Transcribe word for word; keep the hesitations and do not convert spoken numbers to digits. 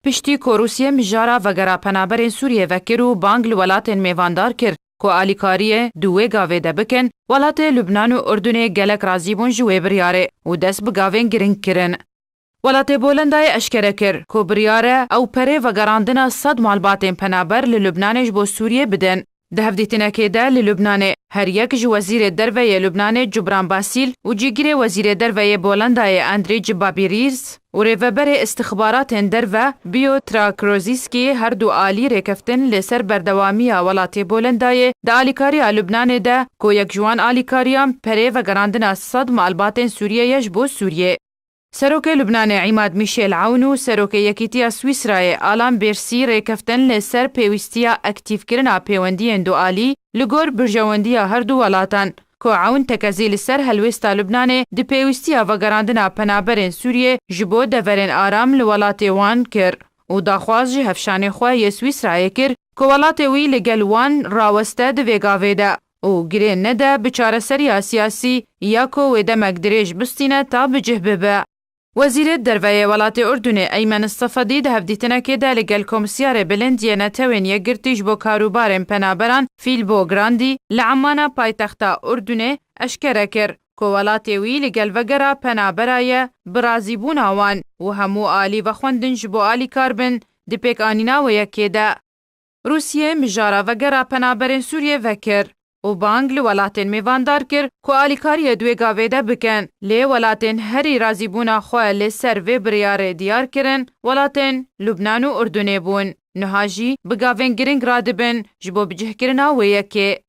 Piştî ku Rûsye mijara vegera penaberên Sûriyê vekir û bang li welatên mêvandar kir ku alîkariyê di wê gavê de bikin, welatê Lubnan û Urdunê gelek razî bûn ji wê biryarê û dest bi gavên giring kirin. Welatê Bolandayê eşkere kir ku biryar e ew perê vegerandina sed malbatên penaber li Lubnanê ji bo Sûriyê bidin. Di hevdîtinekê de li Lubnanê her yek ji Wezîrê Derve yê Lubnanê Cubran Basîl û cîgirê Wezîrê Derve yê Bolandayê Andrî Cibabîrîz û rêveberê istixbaratên derve Biyo Trakrozîskî her du alî rêkeftin li ser berdewamiya welatê Bolandayê di alîkariya Lubnanê de ku yek ji wan alîkariyan perê vegerandina sed malbatên Sûriyê ye ji bo Sûriyê. Serokê Lubnanê Îmad Mîşel Ewn û Serokê Yekîtiya Swîsrayê Alan Bersî rêkeftin li ser pêwîstiya aktîfkirina pêwendiyên dualî li gor berjewendiya her du welatan, ku Ewn tekezî li ser helwêsta Lubnanê di pêwîstiya vegerandina penaberên Sûriyê ji bo deverên aram li welatê wan kir û daxwaz ji hevşanê xwe yê Swîsrayê kir ku welatê wî li gel wan raweste di vê gavê de û girê nede bi çareseriya siyasî ya ku wê demek dirêj bistîne ta bi cih bibe. Wezîrê Derve yê welatê Urdunê Eymen Sefedî di hevdîtinekê de li gel Komsiyarê Bilind yê Netewên Yekgirtî ji bo Karûbarên Penaberan Filbo Grandî li Emmana paytexta Urdunê eşkere kir ku welatê wî li gel vegera penabera ye bi razîbûna wan û hemû alî vexwendin ji bo alîkar bin di pêkanîna wê yekê de. Rûsiyê mijara vegera penaberên Sûriyê vekir û bang li welatên mêvandar kir ku alîkariyê di wê gavê de bikin. Lê welatên herî razîbûna xwe li ser vê biryarê diyar kirin, welatên Lubnan û Urdunê bûn. Niha jî bi gavên giring radibin ji bo bicihkirina wê yekê.